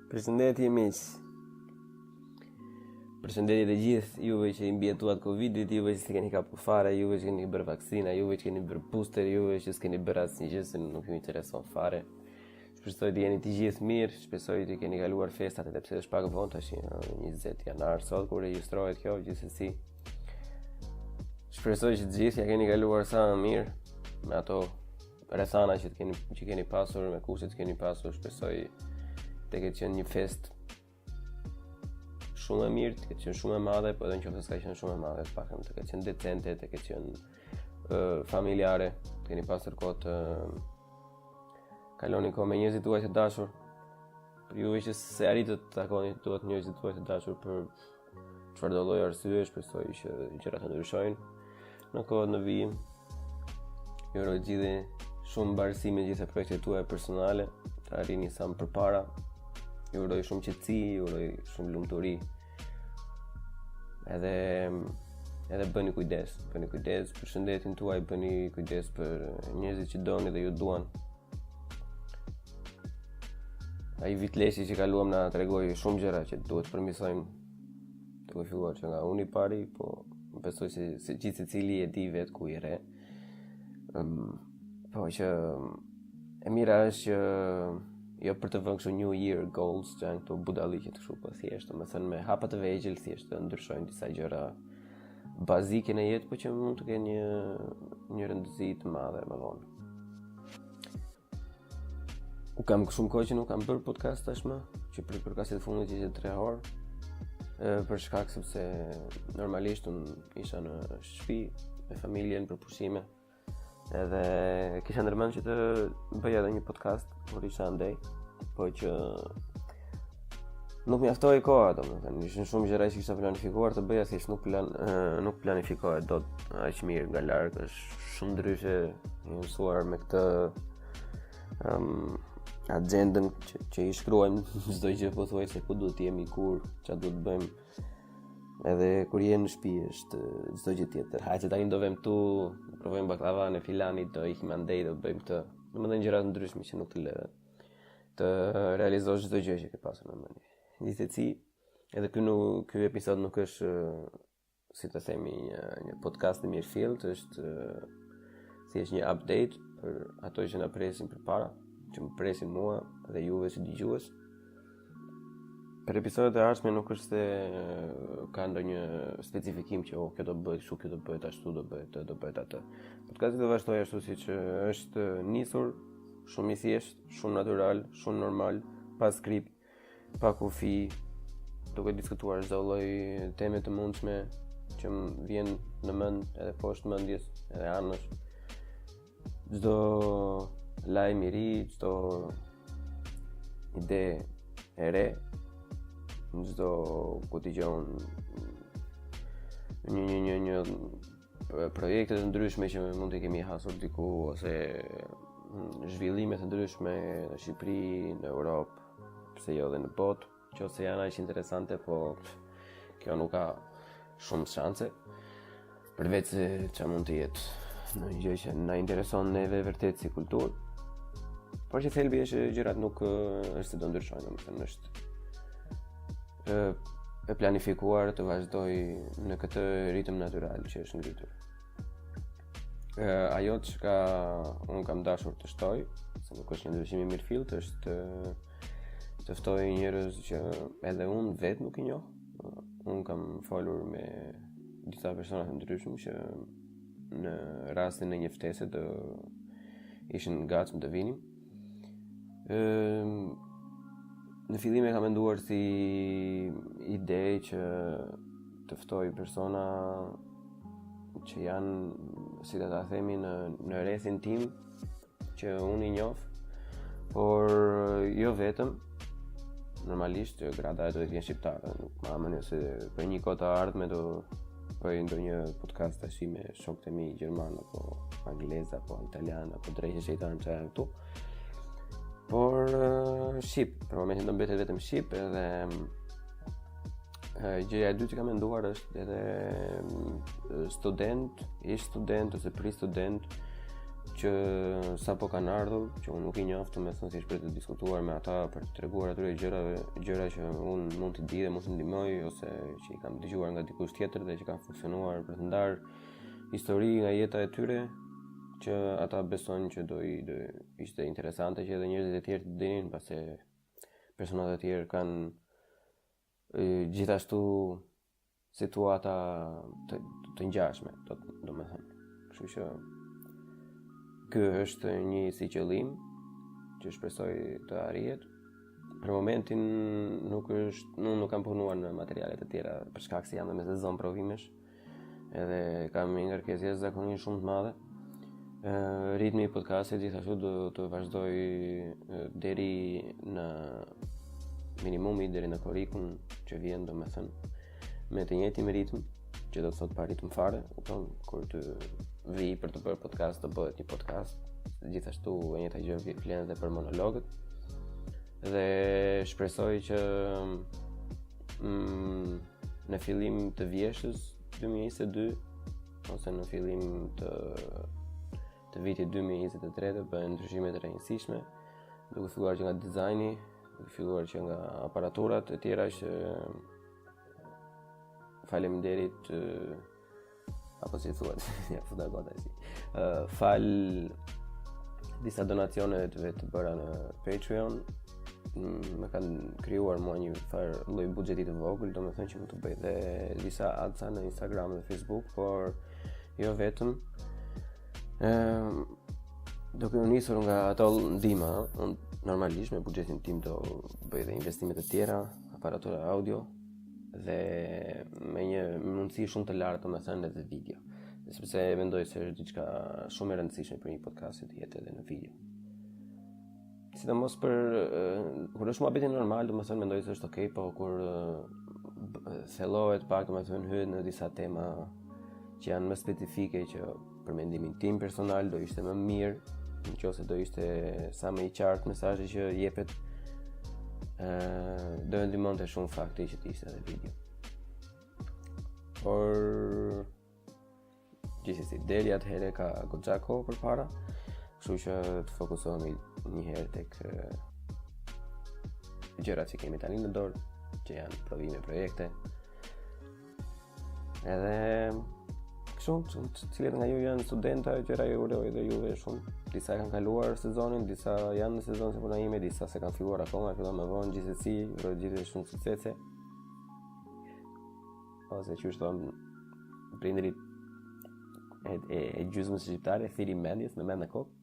Përshëndetje miq. Përshëndetje të gjithë juve që i mbijetuat Covidit, juve që s'keni kapur fare, juve që keni bërë vaksina, juve që keni bërë booster, juve që s'keni bërë asnjë gjë se nuk ju intereson fare. Shpresoj të jeni të gjithë mirë, shpresoj të keni kaluar festat edhe pse është pak vonë tash, 20 janar sot kur regjistrohet kjo, gjithsesi. Shpresoj që të gjithë ja keni kaluar sa më mirë me ato rrethana që të keni që keni pasur, me kushtet që keni pasur, shpresoj të ketë qenë një festë shumë e mirë, të ketë qenë shumë e madhe, po edhe nëse s'ka qenë shumë e madhe, të paktën të ketë qenë decente, të ketë qenë uh, familjare, të keni pasur kohë të kaloni kohë me njerëzit tuaj të dashur. Për juve që s'e arritët të takoni dot njerëzit tuaj të dashur për çfarëdo lloj arsye, shpresoj që gjërat të ndryshojnë në kohët në vijim. Ju uroj gjithë shumë mbarësi me gjithë projektet tuaja personale, të arrini sa më përpara. Ju uroj shumë qetësi, ju uroj shumë lumturi. Edhe edhe bëni kujdes, bëni kujdes për shëndetin tuaj, bëni kujdes për njerëzit që doni dhe ju duan. Ai vit leshi që kaluam na tregoi shumë gjëra që duhet të përmirësojmë. Duke filluar që nga unë i pari, po besoj se, se gjithsecili e di vetë ku i rreh. Um, po që e mira është që jo për të vënë kështu New Year goals, që janë këto budalliqet kështu, po thjesht, domethënë me hapa të vegjël thjesht të ndryshojmë disa gjëra bazike në jetë, po që mund të kenë një një rëndësi të madhe më vonë. U kam shumë kohë që nuk kam bërë podcast tashmë, që për podcastit të fundit ishte 3 orë. Ë për shkak sepse normalisht unë isha në shtëpi me familjen për pushime. Edhe kisha ndërmend që të bëja edhe një podcast kur isha andej, po që nuk mjaftoi koha, domethënë, ishin shumë gjëra që kisha planifikuar të bëja, thjesht nuk plan nuk planifikohet dot aq mirë nga larg, është shumë ndryshe i mësuar me këtë um, agjendën që, që i shkruajmë çdo gjë pothuajse ku duhet të jemi kur, çfarë duhet të bëjmë. Edhe kur je në shtëpi është çdo gjë tjetër. Hajde tani do vem këtu, provojmë bakllavanë e filanit, do ikim andej, do bëjmë këtë. Domethënë gjëra të ndryshme që nuk të lë të realizosh çdo gjë që ke pasur në mendje. Gjithsesi, edhe ky nuk ky episod nuk është si të themi një një podcast i mirëfilltë, është thjesht një update për ato që na presin përpara, që më presin mua dhe juve si dëgjues. Për episodet e ardhshme nuk është se ka ndonjë specifikim që oh, kjo do bëhet kështu, kjo do bëhet ashtu, do bëhet këtë, do bëhet atë. Podcasti do vazhdojë ashtu siç është nisur, shumë i thjeshtë, shumë natyral, shumë normal, pa skript, pa kufi, duke diskutuar çdo lloj teme të mundshme që më vjen në mend edhe poshtë mendjes, edhe anësh. Çdo lajm i ri, çdo ide e re, çdo ku di unë një një një një projekte të ndryshme që mund të kemi hasur diku ose mm, zhvillime të ndryshme në Shqipëri, në Europë, pse jo edhe në botë, qoftë se janë aq interesante, po kjo nuk ka shumë shanse. Përveç se ça mund të jetë ndonjë gjë që na intereson neve vërtet si kulturë. Por që thelbi është që gjërat nuk është se do ndryshojnë, domethënë është e planifikuar të vazhdojë në këtë ritëm natyral që është ngritur. E, ajo çka unë kam dashur të shtoj, se nuk është një ndryshim i mirëfilltë, është të ftoj njerëz që edhe unë vetë nuk i njoh. Unë kam folur me disa persona të ndryshëm që në rastin e një ftese do ishin gatshëm të vinin. Ëm në fillim e kam menduar si ide që të ftoj persona që janë, si të ta themi, në, në rrethin tim, që unë i njoh, por jo vetëm, normalisht grada do të jenë shqiptarë, nuk ma mendja se për një kohë të ardhme do bëj ndonjë podcast tash me shokët e mi gjermanë apo anglezë apo italianë apo dreq e shejtan që janë këtu. Por shqip, për momentin do mbetet vetëm shqip edhe gjëja e dytë që kam menduar është edhe student, ish student ose pri student. që sapo kanë ardhur, që unë nuk i njoh, domethënë thjesht për të diskutuar me ata, për të treguar atyre gjërave, gjëra që unë mund t'i di dhe mund t'i ndihmoj ose që i kam dëgjuar nga dikush tjetër dhe që kanë funksionuar për të ndarë histori nga jeta e tyre që ata besojnë që do i do ishte interesante që edhe njerëzit e tjerë të dinin, pasi personat e tjerë kanë gjithashtu situata të, të ngjashme, do domethënë. Kështu që ky është një si qëllim që shpresoj të arrihet. Për momentin nuk është nuk, nuk kam punuar në materiale të tjera për shkak se jam në sezon provimesh. Edhe kam një ngarkesë jashtëzakonisht shumë të madhe. Ë ritmi i podcastit gjithashtu do të vazhdojë deri në minimumi deri në korrikun që vjen, domethënë me të njëjtin ritëm, që do të thotë pa ritëm fare, kupton, kur të vijë për të bërë podcast, të bëhet një podcast. Gjithashtu e njëjta gjë vlen edhe për monologët. Dhe shpresoj që mm, në fillim të vjeshtës 2022 ose në fillim të të vitit 2023 të bëhen ndryshime të rëndësishme, duke filluar që nga dizajni, duke filluar që nga aparaturat e tjera që faleminderit apo si thuhet, ja futa gota si. Uh, falë disa donacioneve të të bëra në Patreon, më kanë krijuar mua një farë lloj buxheti të vogël, domethënë që mund të bëj dhe disa adsa në Instagram dhe Facebook, por jo vetëm. Ëm duke u nisur nga ato ndihma, unë normalisht me buxhetin tim do bëj dhe investime të tjera, aparatura audio dhe me një mundësi shumë të lartë, domethënë edhe video. Sepse mendoj se është diçka shumë e rëndësishme për një podcast që të jetë edhe në video. Sidomos për kur është muhabeti normal, domethënë mendoj se është okay, po kur thellohet pak, domethënë hyhet në disa tema që janë më specifike që për mendimin tim personal do ishte më mirë, në qoftë se do ishte sa më i qartë mesazhi që jepet, ë do e ndihmonte shumë fakti që të ishte edhe video. Por Gjithsesi, deri atëherë ka goxha kohë përpara, kështu që të fokusohemi një herë tek gjërat që kemi tani në dorë, që janë provime, projekte. Edhe kështu, të cilët nga ju janë studenta, gjëra ju uroj edhe juve shumë. Disa e kanë kaluar sezonin, disa janë në sezon si puna ime, disa s'e kanë filluar akoma, fillon më vonë, gjithsesi, uroj gjithëve shumë suksese. Ose qysh thonë prindërit e, e, e gjysmës shqiptare, thirri mendjes me mend në kokë.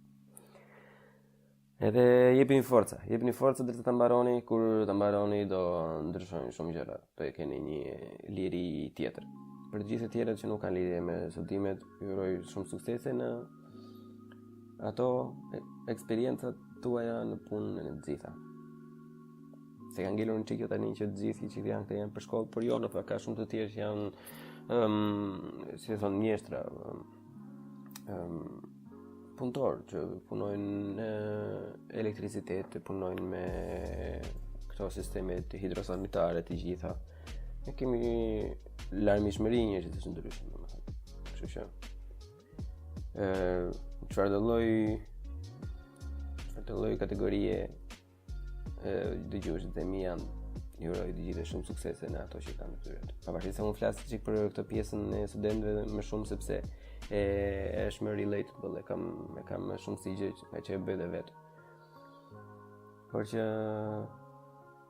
Edhe jepini forca, jepini forca derisa ta mbaroni, kur ta mbaroni do ndryshojnë shumë gjëra, do e keni një liri tjetër. Për të gjithë të tjerët që nuk kanë lidhje me studimet, ju uroj shumë suksese në ato eksperiencat tuaja në punë në të gjitha. Se kanë ngelur një çikë tani që të gjithë që janë këta janë për shkollë, por jo në fakt ka shumë të tjerë që janë ëm um, si e thonë mjeshtra ëm um, punëtorë që punojnë në elektricitet, që punojnë me këto sisteme të hidrosanitare të gjitha. Ne kemi larmishmëri njerëzit të ndryshëm, domethënë. Kështu që ë çfarëdo lloj çfarëdo lloj kategorie dëgjuesit e mi janë ju uroj të gjithëve shumë suksese në ato që kanë të tyre. Pavarësisht se unë flas çik për këtë pjesën e studentëve më shumë sepse e është më relatable, e kam e kam më shumë si gjë nga që e bëj dhe vetë. Por që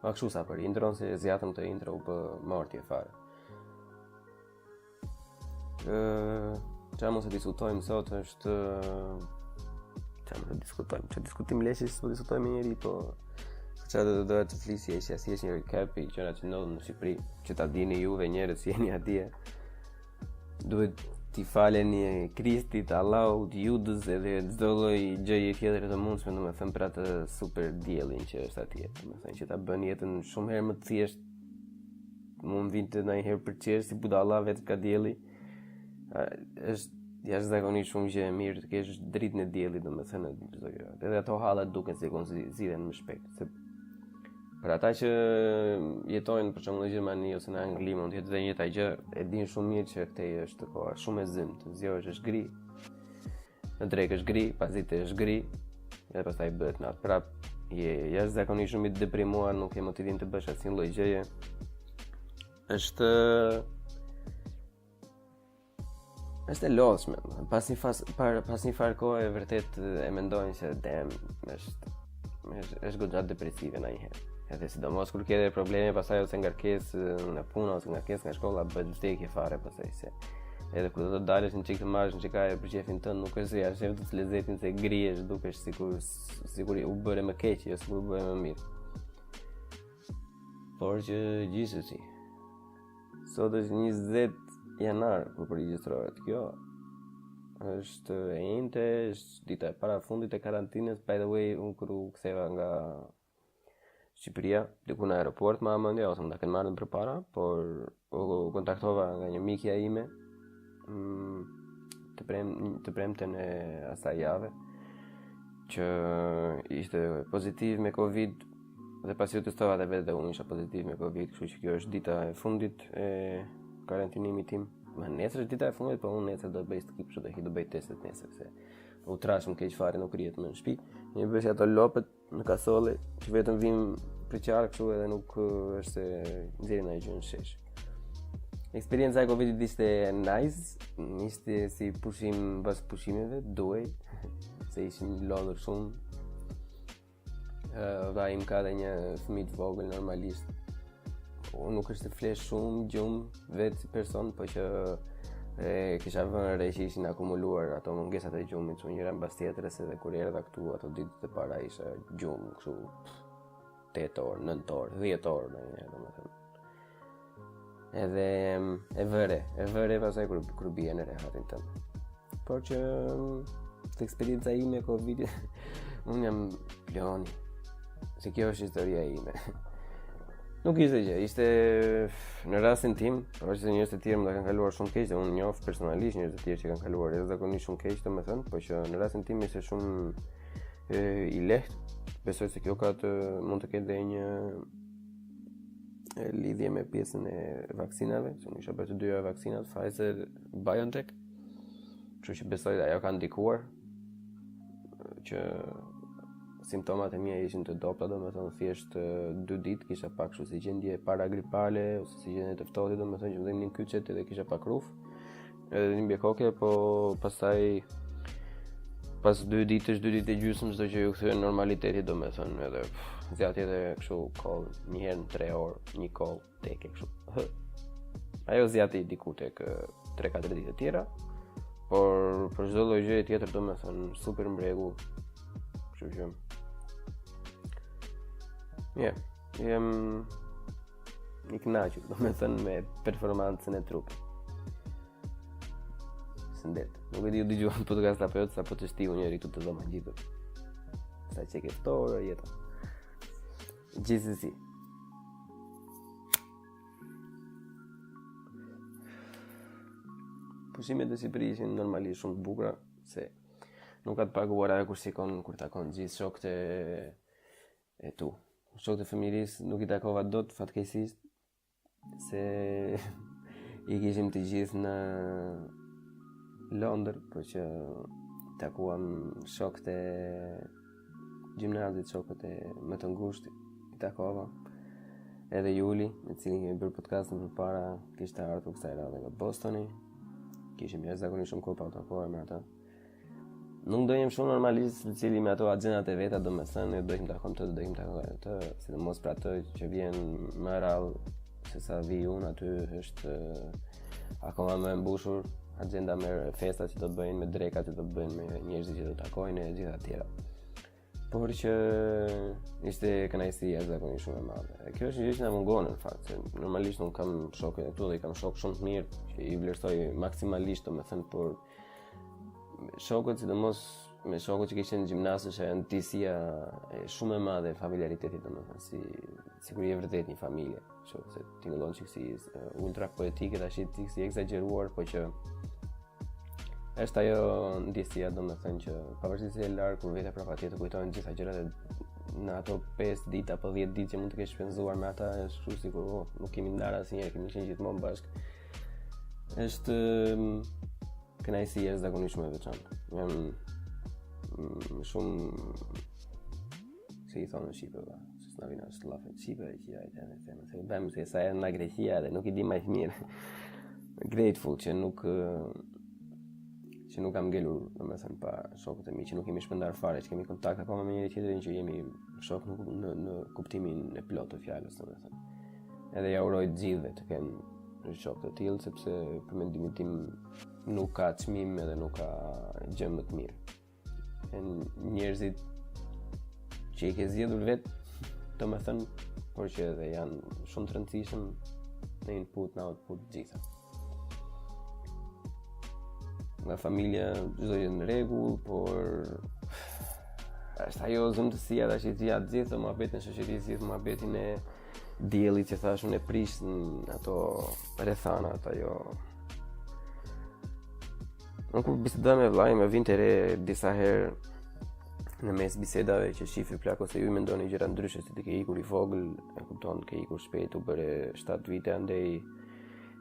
ma kështu sa për intron se zgjatëm të intro u bë mortje fare. Ë, çfarë mos e diskutojmë sot është çfarë mos e diskutojmë? Çfarë diskutim leshi s'po diskutojmë me njeri, po çfarë do të doja të flisja ishte thjesht një recap i gjërat që ndodhin në Shqipëri, që ta dini juve njerëz që jeni atje. Duhet t'i faleni Kristit, Allahut, Judës edhe çdo lloj gjëje tjetër të mundshme, domethënë për atë super diellin që është atje, domethënë që ta bën jetën shumë herë më të thjeshtë Mu më vinte ndonjëherë për qesh si budalla vetë ka dielli. Është jashtëzakonisht shumë gjë e mirë të kesh dritën e diellit, domethënë çdo gjë. Edhe ato hallet duken sikur zgjidhen më shpejt. Se për ata që jetojnë për shembull në Gjermani ose në Angli mund të jetë dhe e njëjta gjë, e dinë shumë mirë që këtej është koha shumë e zymtë, zgjohesh është gri. Në drekë është gri, pasdite është gri, edhe pastaj bëhet natë prap. Je jashtëzakonisht shumë i deprimuar, nuk ke motivim të bësh asnjë lloj gjëje. Është është e lodhshme. Pas një fas, par, pas një farë kohe vërtet e mendon se damn, është është është goxha depresive ndonjëherë. Edhe sidomos kur ke edhe probleme pastaj ose ngarkesë në punë ose ngarkesë nga shkolla bëhet vdekje fare pastaj se edhe kur do të dalësh një çik të marrësh një çik ajër për qejfin tënd nuk është se ia sheh dot lezetin se grihesh dukesh sikur sikur u bëre më keq jo sikur u bëre më mirë. Por që gjithsesi Sot është 20 janar kur po regjistrohet kjo. Është e enjte, është dita e parafundit e karantinës. By the way, unë kur u ktheva nga Shqipëria, diku në aeroport ma mendja ose mund ta kenë marrë përpara, por u kontaktova nga një mikja ime mm, të prem të premten e asaj jave që ishte pozitiv me Covid Dhe pasi u testova dhe vetë dhe unë isha pozitiv me Covid, kështu që kjo është dita e fundit e karantinimit tim. Më nesër është dita e fundit, po unë nesër do të bëj skip, kështu do të bëj testet nesër se u trashëm keq fare nuk rrihet më në shtëpi. Jemi bërë si ato lopët në kasolle që vetëm vim për qark kështu edhe nuk është se nxjerrim ndonjë gjë në shesh. Eksperienca e Covidit ishte nice, ishte si pushim mbas pushimeve, duhej se ishim lodhur shumë Vllai im ka dhe një fëmijë të vogël normalisht. Unë nuk është të fle shumë gjumë vetë si person, po që e kisha vënë re që ishin akumuluar ato mungesat e gjumit, që njëra mbas tjetrës edhe kur erdha këtu ato ditët e para isha gjumë kështu 8 orë, 9 orë, 10 orë ndonjëherë, domethënë. Edhe e vë re, e vë re pastaj kur kur bie në rehatin tënd. Por që të eksperienca ime e Covid, unë jam ploni. Se kjo është historia ime. Nuk ishte gjë, ishte në rastin tim, por që njerëz të tjerë mund ta kanë kaluar shumë keq, dhe unë njoh personalisht njerëz të tjerë që kanë kaluar jashtëzakonisht shumë keq, domethënë, por që në rastin tim ishte shumë e, i lehtë. Besoj se kjo ka të mund të ketë dhe një lidhje me pjesën e vaksinave, se unë isha bërë të dyja vaksinat, Pfizer, BioNTech, kështu që besoj dhe ajo ka ndikuar, që simptomat e mia ishin të dobëta, domethënë thjesht dy ditë kisha pak kështu si gjendje paragripale ose si gjendje të ftohtit, domethënë që më dhembnin kyçet edhe kisha pak rrufë. Edhe dhimbje koke, po pastaj pas dy ditësh, dy ditë e gjysmë çdo gjë iu kthye normalitetit, domethënë, edhe zgjati edhe kështu kollë, një herë në 3 orë, një kollë teke kështu. Ajo zgjati diku tek 3-4 ditë të tjera, por për çdo lloj gjëje tjetër domethënë super në rregull. Kështu që Yeah, jam i kënaqur, domethënë me performancën e trupit. Shëndet. Nuk e di u dëgjua në podcast apo jo, sapo teshtiu njëri këtu te dhoma ngjitur. Sa që ke ftohur jeta. Gjithsesi. Pushimet në Shqipëri ishin normalisht shumë të bukura, se nuk ka të paguar ajo kur shikon kur takon gjithë shokët e e tu. Shokët e fëmijërisë nuk i takova dot fatkeqësisht se i kishim të gjithë në Londër, por që takuam shokët e gjimnazit, shokët e më të ngushtë i takova. Edhe Juli, me të cilin kemi bërë podcastin përpara, kishte ardhur kësaj radhe nga Bostoni. Kishim jashtëzakonisht shumë kohë pa u takuar me atë. Nuk ndenjëm shumë normalisht, secili me ato agjendat e veta, domethënë, do ikim takojmë të, do ikim takojmë të, sidomos për atë që vjen më rrallë se sa vij unë aty është akoma më e mbushur agjenda me festat që do të bëjnë, me drekat që do të bëjnë, me njerëzit që do të takojnë e gjitha të tjera. Por që ishte kënaqësi jashtëzakonisht shumë e madhe. E kjo është një gjë që na mungon në fakt, se normalisht unë kam shokë këtu dhe i kam shokë shumë të mirë që i vlerësoj maksimalisht, domethënë, por shokët sidomos me shokët që kishin në gjimnaz është ajo ndjesia shumë e madhe e familjaritetit domethënë si sikur je vërtet një familje kështu se tingëllon çik si ultra poetike tash çik si ekzagjeruar po që është ajo ndjesia domethënë që pavarësisht se je larg kur vete prapë atje të kujtohen të gjitha gjërat e në ato 5 ditë apo 10 ditë që mund të kesh shpenzuar me ata është kështu sikur oh, nuk kemi ndarë asnjëherë kemi qenë gjithmonë bashkë është mm, kënaqësi jashtëzakonisht shumë e veçantë. Jam mm, shumë si i thonë në shqipe, ba, se s'na vjen as llafet shqipe, që ja, që ja, se se bëjmë se sa janë nga Greqia dhe nuk i di më mirë. Grateful që nuk që nuk kam ngelur, domethënë pa shokët e mi, që nuk jemi shpërndar fare, që kemi kontakt akoma me njëri tjetrin, që jemi shok në, në, në kuptimin e plotë të fjalës, domethënë. Edhe ja uroj të gjithëve të kenë një shok të tillë, sepse për mendimin tim nuk ka çmim edhe nuk ka gjë më të mirë. E njerëzit që i ke zgjedhur vetë, domethënë, por që edhe janë shumë të rëndësishëm në input, në output të gjitha. Nga familja çdo gjë në rregull, por është ajo zymtësia tash i të gjithë muhabetin e shoqërisë, gjithë muhabetin e diellit që thashë unë e prish në ato rrethanat ajo Unë kur bisedoj me vëllain, më vinte re disa herë në mes bisedave që shifi plak ose ju i mendoni gjëra ndryshe se ti ke ikur i vogël, e kupton, ke ikur shpejt, u bëre 7 vite andej,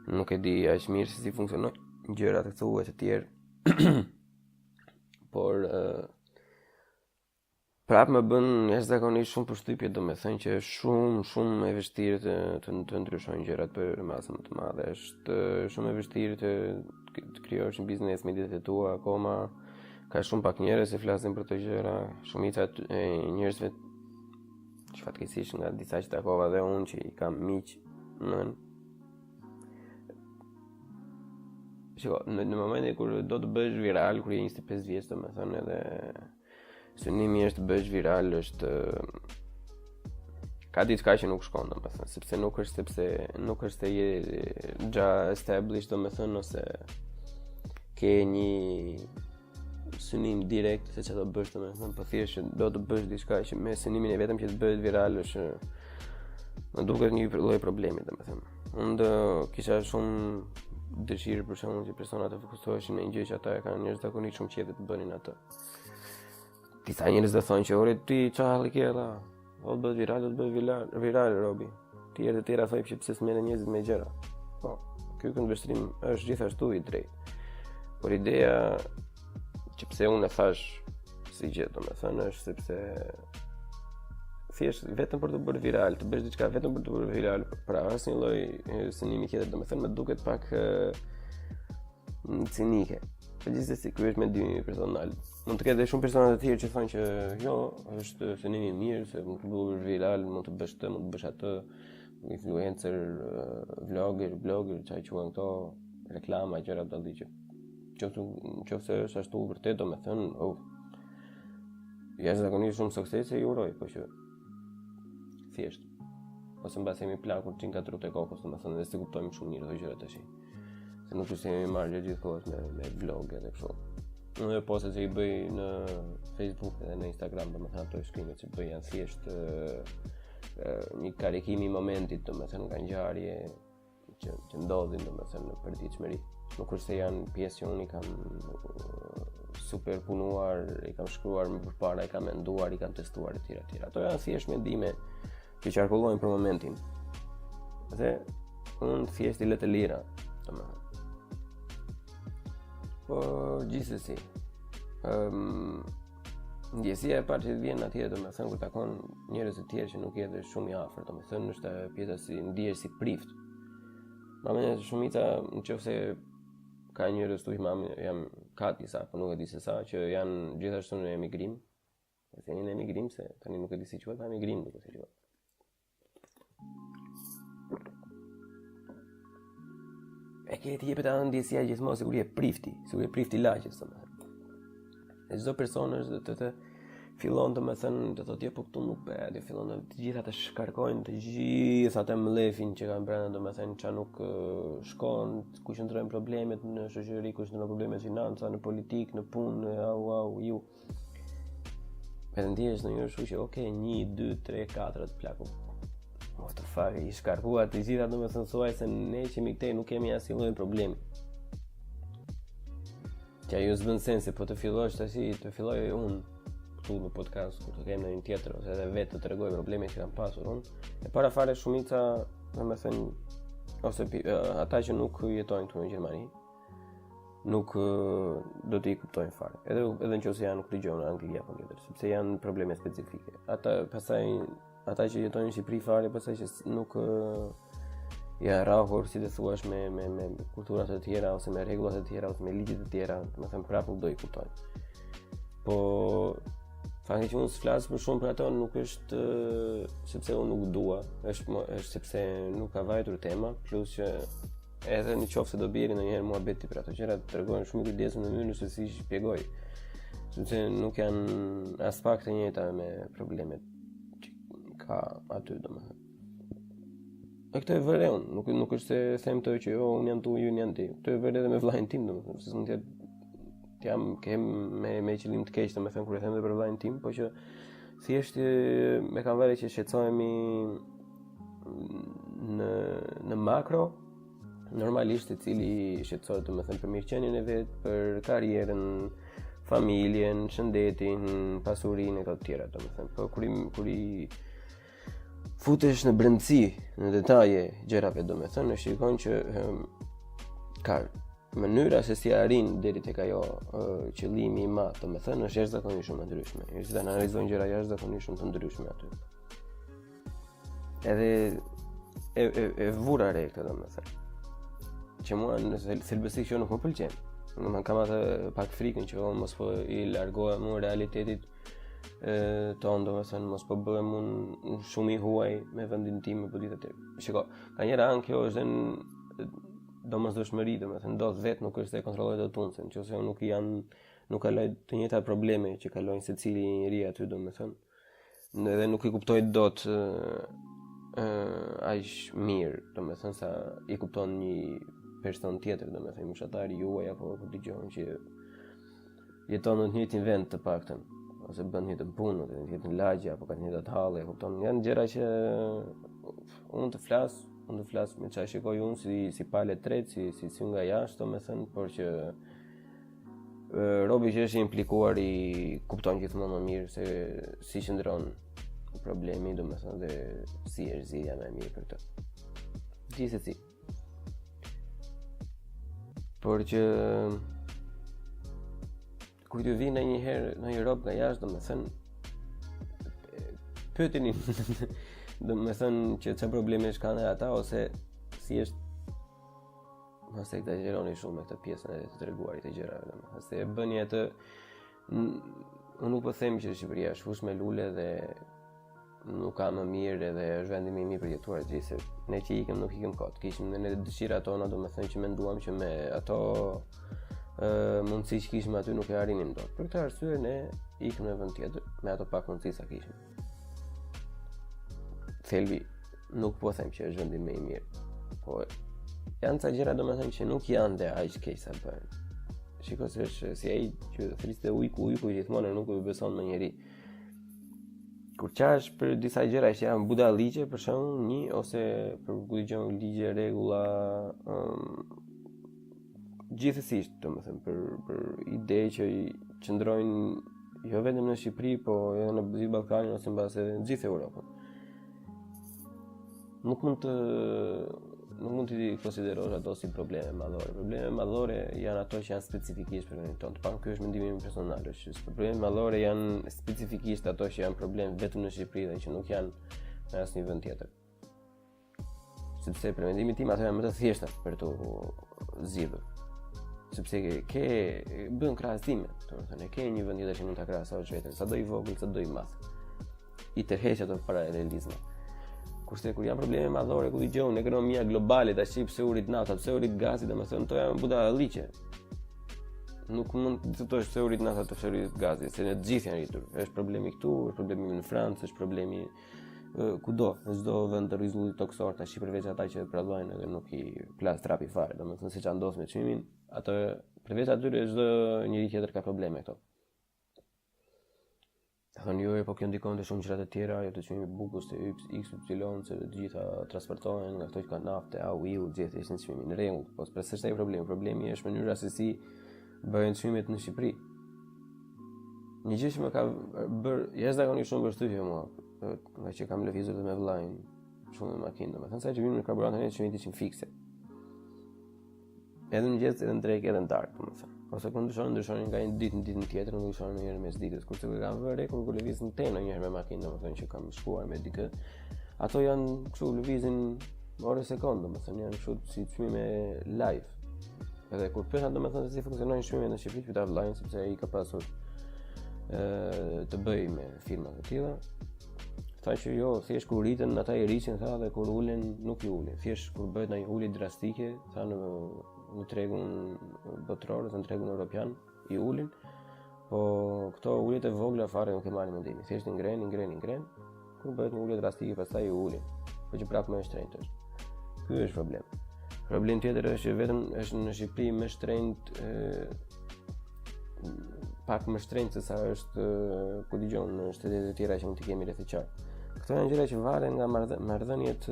nuk e di aq mirë se si funksionojnë gjërat këtu e të tjerë. Por uh, Prapë më bën jashtëzakonisht shumë përshtypje, domethënë që është shumë shumë e vështirë të të, të ndryshojnë gjërat për masën më të madhe. Është shumë e vështirë të të krijosh një biznes me idetë e tua akoma. Ka shumë pak njerëz që flasin për këto gjëra, shumica e njerëzve që fatkeqësisht nga disa që takova dhe unë që i kam miq në Shiko, në, në momentin kur do të bëhesh viral, kur je 25 vjeç, domethënë edhe Synimi është të bëhesh viral, është ka diçka që nuk shkon, domethënë, sepse nuk është sepse nuk është se je gja established, domethënë ose ke një synim direkt se çfarë do bësh, domethënë, po thjesht që do të bësh diçka që me synimin e vetëm që të bëhet viral është më duket një lloj problemi, domethënë. Unë do kisha shumë dëshirë për shembull që personat të fokusoheshin në një gjë që ata e kanë jashtëzakonisht shumë qejf të bënin atë. Disa njerëz do thonë që ore ti ça halli ke valla. O të bëhet viral, do të bëhet viral, viral robi. Tjerë të tjera thonë që pse s'merren njerëzit me gjëra. Po, ky këndvështrim është gjithashtu i drejtë. Por ideja që pse unë e thashë si gjë, domethënë është sepse thjesht vetëm për të bërë viral, të bësh diçka vetëm për të bërë viral, pra asnjë lloj synimi tjetër, domethënë më duket pak cinike. Po gjithsesi ky është mendimi personal. Mund të ketë edhe shumë persona të tjerë që thonë që jo, është synim i mirë se mund të bësh viral, mund të bësh këtë, mund të bësh atë, influencer, vlogger, blogger, çfarë quhen këto, reklama, gjëra të tilla. Qoftë qoftë është ashtu vërtet, domethënë, oh, jashtëzakonisht shumë suksese i uroj, po që thjesht ose mbase jemi plakur që nga trutë e kokës, domethënë, dhe s'i kuptojmë shumë mirë këto gjëra tash. Se nuk është se jemi marrë gjatë gjithë kohës me, me vlog edhe kështu. Unë dhe postet që i bëj në Facebook edhe në Instagram, domethënë ato shkrimet që bëj janë thjesht një karikim i momentit, domethënë nga ngjarje që, që ndodhin, domethënë në përditshmëri. Nuk është se janë pjesë që unë i kam super punuar, i kam shkruar më përpara, i kam menduar, i kam testuar etj etj. Ato janë thjesht mendime që qarkullojnë për momentin. Dhe unë thjesht i lë të lira, domethënë. Po gjithsesi. Ëm um, ndjesia e parë që të vjen atje, domethënë kur takon njerëz të tjerë që nuk je edhe shumë i afërt, domethënë është ajo pjesa si ndihesh si prift. Ma mendja se shumica, në qoftë se ka njerëz këtu mami, jam ka disa, po nuk e di se sa, që janë gjithashtu në emigrim. E themi në emigrim se tani nuk e di si quhet, pa emigrim duket se quhet. E ke të jepet ajo ndjesia gjithmonë sikur je prifti, sikur je prifti i lagjes, domethënë. E çdo person është të të fillon domethënë, të thotë jo po këtu nuk bëhet, dhe fillon të, të gjitha të shkarkojnë të gjithë atë mllefin që kanë brenda, domethënë ça nuk shkon, ku qëndrojnë problemet në shoqëri, ku qëndrojnë problemet në financa, në politikë, në punë, au au ju. Edhe ndihesh në një kështu që ok, 1 2 3 4 të plaku. What the fuck, i shkarkua të gjitha domethënë thuaj se ne që jemi këtej nuk kemi asnjë lloj problemi. Që ajo s'bën sens se po të fillosh tash të filloj unë këtu në podcast kur të kem ndonjë tjetër ose edhe vetë të tregoj problemet që kam pasur unë. E para fare shumica, domethënë ose ata që nuk jetojnë këtu në Gjermani. Nuk do t'i kuptojnë fare. Edhe edhe nëse janë nuk dëgjojnë në Angli apo tjetër, sepse janë probleme specifike. Ata pastaj ata që jetojnë në Shqipëri fare pastaj që nuk janë rrahur si të thuash me me me kultura të tjera ose me rregulla të tjera ose me ligje të tjera, domethënë prapë nuk do i kuptojnë. Po fakti që unë s'flas për shumë për ato nuk është sepse unë nuk dua, është është sepse nuk ka vajtur tema, plus që edhe në qoftë se do bjeri ndonjëherë muhabeti për ato gjëra, të tregohem shumë i kujdesshëm në mënyrën se si i shpjegoj. Sepse nuk janë aspak të njëjta me problemet që ka aty, domethënë. E këtë e vë re unë, nuk, nuk është se them të që jo, unë jam tu, ju jam ti. Këtë e vë re edhe me vllain tim, domethënë, se s'mund të jetë të jam kem me me qëllim të keq, domethënë kur e them edhe për vllain tim, po që thjesht me kam vënë që shqetësohemi në në makro normalisht secili shqetësohet domethënë për mirëqenien e vet, për karrierën, familjen, shëndetin, pasurinë e këto të tjera, domethënë. Po kur i kur i futesh në brendësi, në detaje gjërave, domethënë, e shikon që um, ka mënyra se si arrin deri tek ajo qëllimi i madh, domethënë, është jashtëzakonisht shumë e ndryshme. Njerëzit analizojnë gjëra jashtëzakonisht shumë të ndryshme aty. Edhe e, e, e vura re këtë domethënë. Që mua në thelbësi kjo nuk më pëlqen. Domethënë kam atë pak frikën që unë mos po i largohem unë realitetit e, tonë, domethënë mos po bëhem unë shumë i huaj me vendin tim e po ditë atë. Shiko, nga njëra anë kjo është në domosdoshmëri, domethënë ndodh vetë nuk është se e kontrolloj dot unë, se nëse unë nuk jam nuk kaloj të njëjtat probleme që kalojnë secili njeri aty, domethënë Edhe nuk i kuptoj dot ë aq mirë, domethënë sa i kupton një person tjetër, domethënë moshatari juaj apo po dëgjon që jeton në të njëjtin vend të paktën ose bën të njëjtën punë, ose në të njëjtën lagje apo ka të njëjtat halle, e kupton? Janë gjëra që unë të flas, unë të flas me çfarë shikoj unë si si palë e tretë, si si si nga jashtë, domethënë, por që Robi që është i implikuar i kupton gjithmonë më mirë se si qëndron problemi, domethënë dhe si është zgjidhja më e mirë për këtë. Gjithsesi. Por që kur t'ju vijë ndonjëherë ndonjë rob nga jashtë, domethënë pyetini domethënë që çfarë problemesh kanë ata ose si është Mos e ekzagjeroni shumë me këtë pjesën e të treguarit të gjërave, domethënë se e bëni atë unë nuk po them që Shqipëria është fushë me lule dhe nuk ka më mirë edhe është vendi më i mirë për jetuar gjithse ne që ikëm nuk ikëm kot. Kishim ne dëshirat tona, domethënë që menduam që me ato ë mundësi që kishim aty nuk e arrinim dot. Për këtë arsye ne ikëm në vend tjetër me ato pak mundësi sa kishim. Thelbi nuk po them që është vendi më i mirë. Po janë ca gjëra domethënë që nuk janë dhe aq keq sa bëhen. Shiko se është si ai që thriste ujku, ujku gjithmonë nuk e beson më njeri. Kur qahesh për disa gjëra që janë budalliqe, për shembull, një ose për ku dëgjon ligje, rregulla, um, gjithsesi, domethënë për për ide që i qëndrojnë jo vetëm në Shqipëri, po edhe në gjithë Ballkanin ose mbase edhe në gjithë Europën. Nuk mund të nuk mund t'i konsiderosh ato si probleme madhore. Probleme madhore janë ato që janë specifikisht për vendin tonë. Të paktën ky është mendimi im personal, është që probleme madhore janë specifikisht ato që janë problem vetëm në Shqipëri dhe që nuk janë në asnjë vend tjetër. Sepse për mendimin tim ato janë më të thjeshta për t'u zgjidhur. Sepse ke, ke bën krahasime, domethënë ke një vend tjetër që mund ta krahasosh veten, sado i vogël, sado i madh. I tërheq ato paralelizma. Kurse kur janë probleme madhore, ku dëgjon ekonomia globale, tash pse u rrit nafta, pse u rrit gazi, domethënë ato janë budalliqe. Nuk mund të diskutosh pse u rrit nafta, pse u rrit gazi, se në të gjithë janë rritur. Është problemi këtu, është problemi në Francë, është problemi kudo, në çdo vend të rruzullit tokësor, tash përveç ata që prodhojnë edhe nuk i plas trapi fare, domethënë se ça ndodh me çmimin, ato përveç atyre çdo njeri tjetër ka probleme këto. Ta thonë jo, po kjo ndikon te shumë gjëra të tjera, jo te çmimi i bukës, te X, X, Y, se të gjitha transportohen nga këto që kanë naftë, A, U, I, gjithë ishin çmimi në rregull. Po s'është ai problemi, problemi është mënyra se si bëhen çmimet në Shqipëri. Një gjë që më ka bërë jashtëzakonisht shumë përshtypje mua, nga që kam lëvizur dhe me vëllain shumë me makinë, domethënë sa që vinim në karburant ne çmimet ishin fikse. Edhe në mëngjes, edhe në drekë, edhe në darkë, domethënë. Ose kur ndryshonin, ndryshonin nga një ditë në ditën tjetër, nuk ndryshonin ndonjëherë mes ditës. Kurse kur kam vënë re kur kur lëviz në te ndonjëherë me makinë, domethënë që kam shkuar me dikë, ato janë kështu lëvizin orë sekondë, domethënë janë kështu si çmime live. Edhe kur pyeta domethënë se si funksionojnë çmimet në Shqipëri, pyeta vëllain sepse ai ka pasur ë të bëjë me firma të tilla. Tha që jo, thjesht kur rriten ata i rrisin tha dhe kur ulen nuk i ulin. Thjesht kur bëhet ndonjë ulje drastike, tha në në tregun botëror ose në tregun europian i ulin. Po këto uljet e vogla fare nuk e marrin mendimin. Thjesht i ngrenë, i ngrenë, i ngrenë. Kur bëhet një ulje drastike pastaj i ulin. Po që prapë më e shtrenjtë është. Ky është problem. Problem tjetër është që vetëm është në Shqipëri më shtrenjtë pak më shtrenjtë se sa është ku di unë në shtetet e tjera që mund të kemi rreth e qark. Këto janë gjëra që varen nga marrëdhëniet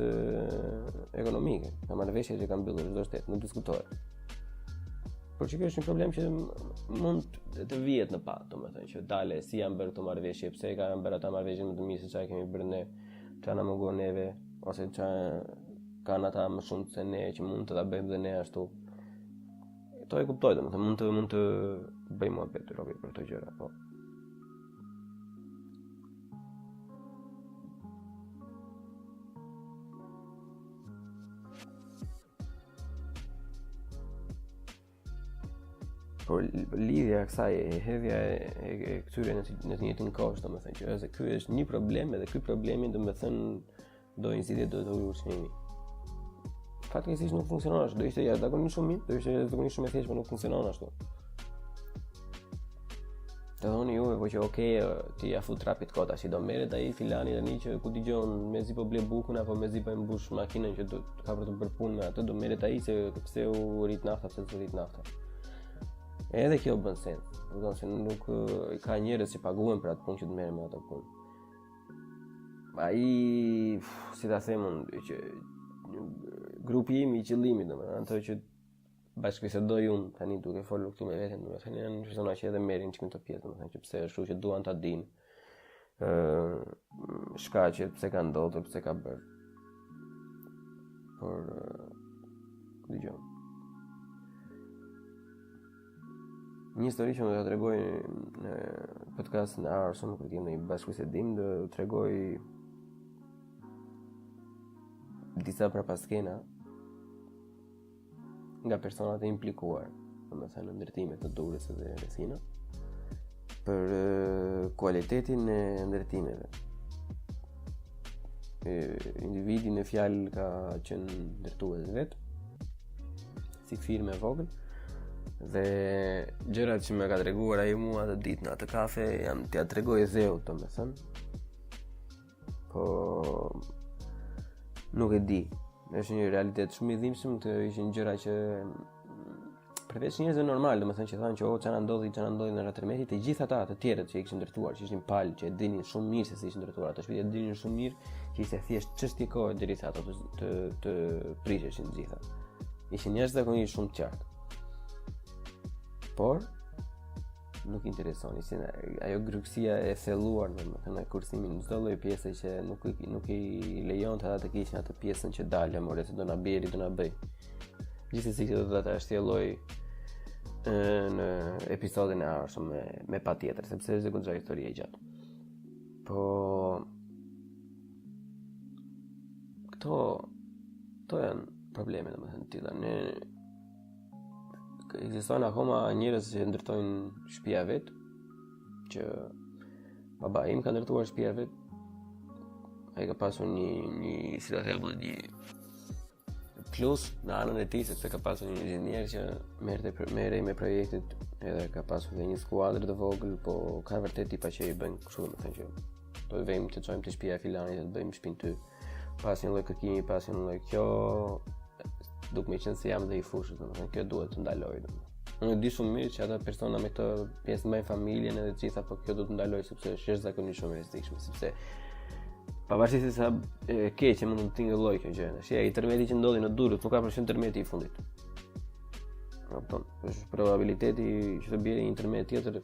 ekonomike, nga marrëveshjet që kanë mbyllur çdo shtet, nuk diskutohet. Por që kjo është një problem që mund të vihet në pah, domethënë që dale si janë bërë këto marrëveshje, pse e kanë bërë ata marrëveshje më të mirë se çfarë kemi bërë ne, çfarë na mungon neve ose çfarë kanë ata më shumë se ne që mund të ta bëjmë dhe ne ashtu. Këto e kuptoj, domethënë mund të mund të bëjmë muhabet robi për këto gjëra, po. Por lidhja e kësaj e hedhja e, e, e këtyre në të, në të njëjtin kosh, domethënë që është ky është një problem edhe ky problemi domethënë do një zgjidhje do të ulur çmimi. Fatkeqësisht nuk funksionon ashtu, do ishte jashtëzakonisht shumë mirë, do ishte jashtëzakonisht shumë e thjeshtë, por nuk funksionon ashtu. Të thoni juve, po që okay, ti ja fut trapit kot, tash do merret ai filani tani që ku di unë mezi po ble bukën apo mezi po e mbush makinën që do ka për të bërë punë me atë, do merret ai se pse u rrit nafta, pse u rrit nafta. Edhe kjo bën sens. Do të thonë se nuk ka njerëz që paguhen për atë punë që të merren me ato punë. Ai, si ta them unë, që grupi im i qëllimit, domethënë, ato që bashkëbisedoj unë tani duke folur këtu me veten, domethënë janë persona që edhe merren çik me këto pjesë, domethënë që pse është kështu që duan ta dinë ë shkaqet pse ka ndodhur, pse ka bërë. Por dëgjoj. Një histori që do ta tregoj në podcastin e ardhshëm, kur kemi një bashkëbisedim, do të tregoj disa prapaskena nga personat e implikuar, domethënë në ndërtimet në Durrës dhe rrethina, për kualitetin e ndërtimeve. E, individi në fjalë ka qenë ndërtues vetë, si firmë e vogël dhe gjërat që më ka treguar ai mua atë ditë në atë kafe janë t'ia tregoj dheut, domethënë. Po nuk e di. Është një realitet shumë i dhimbshëm, të ishin gjëra që përveç njerëzve normal, domethënë që thanë që oh çfarë ndodhi, çfarë ndodhi në tërmeti, të gjithë ata të tjerët që i kishin ndërtuar, që ishin palë, që e dinin shumë mirë se si ishin ndërtuar ato shtëpi, e dinin shumë mirë që ishte thjesht çështje kohe derisa ato të të, të prisheshin të gjitha. Ishin jashtëzakonisht shumë të qartë. Por nuk intereson, ishte ajo grykësia e thelluar, domethënë në kursimin çdo lloj pjese që nuk i nuk i lejonte ata të kishin atë pjesën që dalë, more se do na bjeri, do na bëj. Gjithsesi këtë do ta shtjelloj në episodin e ardhshëm me me patjetër, sepse është goxha histori e gjatë. Po këto këto janë probleme domethënë të tilla. Ne ekzistojnë akoma njerëz që ndërtojnë shtëpia vet, që baba im ka ndërtuar shtëpia vet. Ai ka pasur një një si ta them një plus në anën e tij sepse ka pasur një inxhinier që merrte merrej me projektet edhe ka pasur dhe një skuadër të vogël, po ka vërtet tipa që i bëjnë kështu domethënë që do të vejmë të çojmë te shtëpia e filanit të bëjmë shtëpinë ty. Pa asnjë lloj kërkimi, pa asnjë lloj kjo duke më qenë se jam dhe i fushës, domethënë kjo duhet të ndalojë domethënë. Unë e di shumë mirë që ata persona me këtë pjesë mbajnë familjen edhe të gjitha, por kjo duhet të ndalojë sepse është jashtëzakonisht shumë e rrezikshme, sepse pavarësisht se sa e keqe mund të tingëllojë kjo gjë. Tash ai tërmeti që ndodhi në Durrës nuk ka për të qenë tërmeti i fundit. Kupton? Është probabiliteti që të bjerë një tërmet tjetër,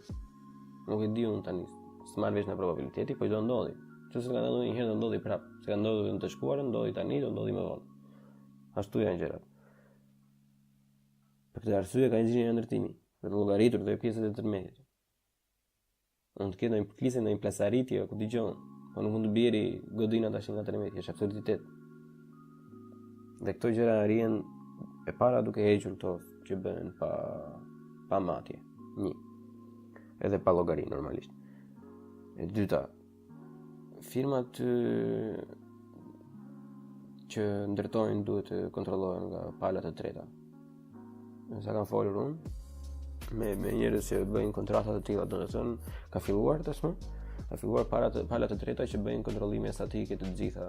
nuk e di unë tani. S'marr vesh nga probabiliteti, po do ndodhi. Nëse ka ndodhur një herë do ndodhi prapë. Se ka ndodhur në të shkuarën, ndodhi tani, do ndodhi më vonë. Ashtu janë gjërat. Për këtë arsye ka inxhinier ndërtimi, për të llogaritur dhe pjesët e tërmetit. Mund të ketë ndonjë përklisje, ndonjë plasaritje, ku di unë, po nuk mund të bjeri godina tash nga tërmeti, është absurditet. Dhe këto gjëra arrihen e para duke hequr këto që bëhen pa pa matje. Një. Edhe pa llogari normalisht. E dyta, firmat që ndërtojnë duhet të kontrollohen nga pala të treta. Me sa kam folur unë, me, me njerëz që bëjnë kontrata të tilla, domethënë, ka filluar tashmë, ka filluar para të, pala të treta që bëjnë kontrollime statike të gjitha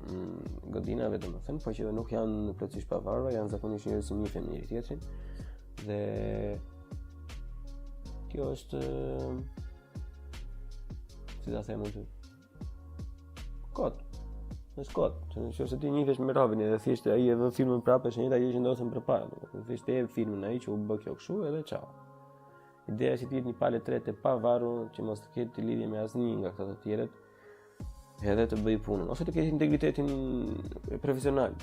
mm, godinave, domethënë, po që nuk janë plotësisht pavarura, janë zakonisht njerëz që njihen me njëri tjetrin dhe kjo është si ta them unë Kot. Është kot. Në qoftë se ti njihesh me robin edhe thjesht ai e vë firmën prapë, është e njëjta gjë që ndodhte përpara. Domethënë thjesht e jep firmën ai që u bë kjo kështu edhe ciao. Ideja është që të jetë një palë e tretë e pavarur që mos të ketë lidhje me asnjë nga këta të tjerët, edhe të bëjë punën ose të ketë integritetin profesional.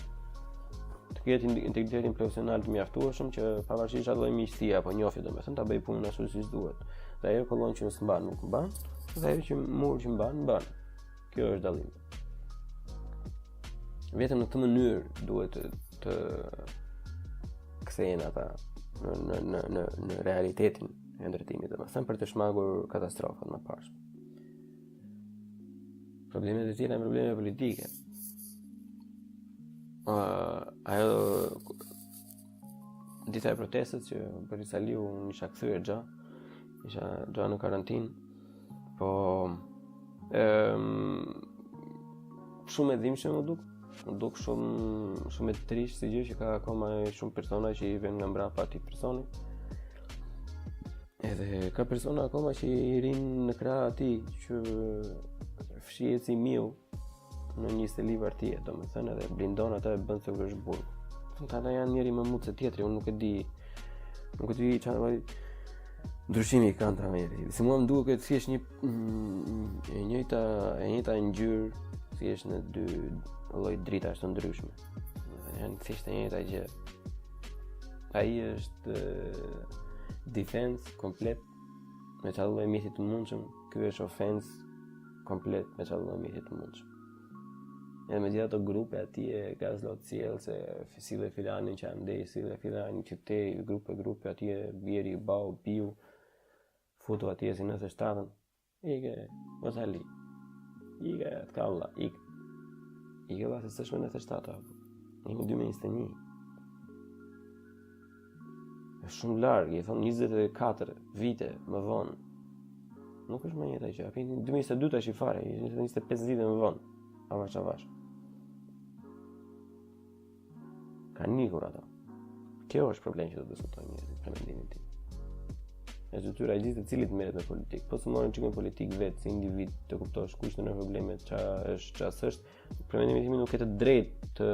Të ketë integritetin profesional të mjaftueshëm që pavarësisht çfarë lloj miqësie apo njohje domethënë ta bëjë punën ashtu siç duhet. Dhe ajo kollonë që s'mban nuk mban, dhe ajo që mur që mban mban. Kjo është dallimi. Vetëm në këtë mënyrë duhet të, të kthehen ata në në në në në realitetin e ndërtimit, domethënë për të shmangur katastrofat më parë. Problemet e tjera janë probleme politike. Uh, ajo dita e protestës që bëri Saliu, unë isha kthyer xha, isha xha në karantinë, po um, shumë e dhimbshme m'u duk, m'u duk shumë shumë e trishtë si gjë që ka akoma shumë persona që i vënë nga mbrapa atij personi. Edhe ka persona akoma që i rrinë në krah atij që fshihet si miu në një seli partie, domethënë edhe blindon atë e bën sikur është burg. Thonë ata janë njëri më mut se tjetri, unë nuk e di. Nuk e di çfarë lloj ndryshimi kanë ata njëri. Si mua më duket thjesht një mm, e njëjta e njëjta ngjyrë, thjesht në dy lloj dritash të ndryshme. Janë thjesht e njëjta gjë. Ai është defense komplet me çfarë lloj mjeti të mundshëm, ky është offense komplet me çfarë lloj mjeti të mundshëm. Edhe me gjithë ato grupe atje, gazlotsjellëse, sille filanin që andej, sille filanin që te, grupe, grupe atje, bjeri, bau, biu, futu atje si 97-ën. Ike, mos ali. Ike, të ka vlla, ike. Ike vlla se s'është më 97 apo. Jemi 2021. Është shumë larg, i thonë 24 vite më vonë. Nuk është më e njëjta gjë. Apo 2022 tash i fare, 25 vite më vonë. Avash avash. Kanë ikur ato. Kjo është problem që do të diskutojnë njerëzit për mendimin tim. Është detyra e gjithsecilit të merret me politikë. Po s'u more çik me politikë vetë si individ të kuptosh kush janë problemet, ça është, ça s'është, për mendimin tim nuk ke të drejtë të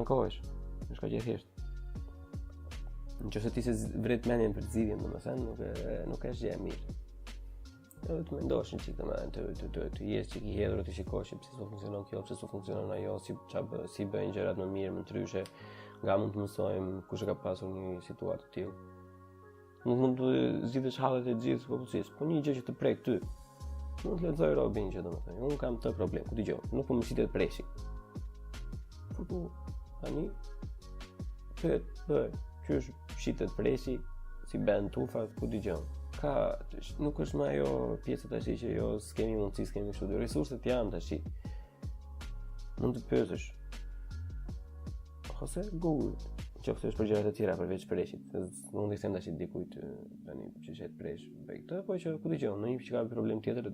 ankohesh. Është kaq e thjeshtë. Në qoftë se ti s'e vret mendjen për zgjidhjen, domethënë, nuk e nuk është gjë e mirë. Edhe të mendosh një çikë, domethënë, të, të, të, të jesh çik i hedhur, të shikosh që pse s'po funksionon kjo, pse s'po funksionon ajo, si, ça bë, si bëjnë gjërat më mirë, më ndryshe, nga mund të mësojmë, kush e ka pasur një situatë të tillë. Nuk mund të zgjidhësh hallet e gjithë popullsisë, po një gjë që të prek ty. Mund të lexoj robin që domethënë, unë kam këtë problem, ku dëgjoj, nuk po më shitet preshi. Po po, tani pyet, bëj, qysh shitet preshi, si bën tufat, ku dëgjon. Ka, nuk është më ajo pjesa tash që jo s'kemi mundësi, s'kemi kështu, resurset janë tash. Mund të pyesësh. Ose Google, qoftë është për gjëra të tjera përveç preshit. Mund t'i them tash dikujt tani që shet presh, bëj këtë, po që ku dëgjon, në një që ka problem tjetër,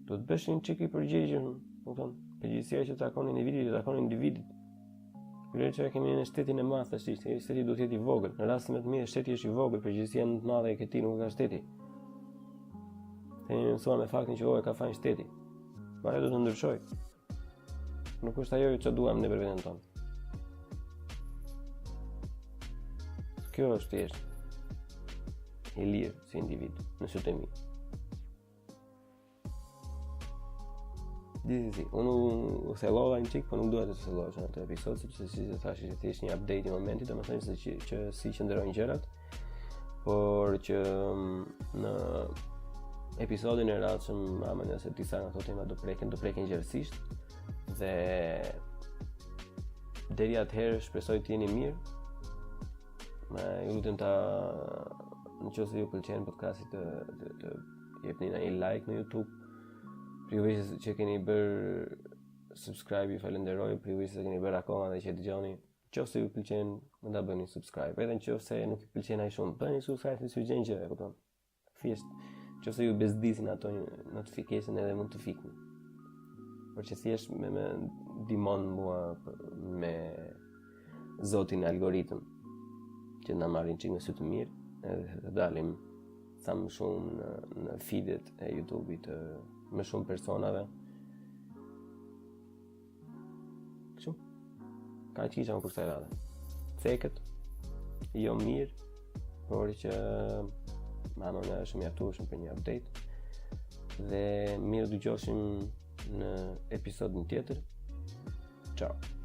do të bësh një çik i përgjegjshëm, kupton? Përgjegjësia që takon individit, i takon individit. Vlerë që e kemi në shtetin e madh tash, shteti duhet të jetë i vogël. Në rastin më të mirë shteti është i vogël, përgjegjësia më të madhe e ke ti, nuk e ka shteti. Ne jemi mësuar me faktin që o e ka fajin shteti. Po ajo do të ndryshojë. Nuk është ajo që duam ne për veten tonë. Kjo është thjesht i lirë si individ në sytë e mi. Gjithsesi, unë u thellova një çik, po nuk dua të thellohesh në atë episod sepse siç e thashë, ishte thjesht një update i momentit, domethënë se që, që si qëndrojnë gjërat, por që mm, në episodin e radhshëm ama nëse disa nga këto tema do preken, do preken gjerësisht dhe deri atëherë shpresoj të jeni mirë. Më ju lutem ta në qoftë se ju pëlqen podcasti të të, të jepni një like në YouTube. Për juve që keni bërë subscribe, ju falenderoj, për juve që keni bërë akoma dhe që dëgjoni. Qoftë se ju pëlqen, mund ta bëni subscribe. Edhe në qoftë se nuk ju pëlqen aq shumë, bëni subscribe se s'ju gjen gjë, e kupton? Thjesht, qoftë se ju bezdisin ato notification edhe mund të fikni. Por që thjesht me më ndihmon mua me zotin algoritëm që na marrin çik me sy të mirë edhe të dalim sa më shumë në, në feedet e YouTube-it të më shumë personave. Kështu. Kaq kisha për kësaj radhe. Cekët, jo mirë, por që ma më është mjaftueshëm për një update. Dhe mirë dëgjoheshim në episodin tjetër. Ciao.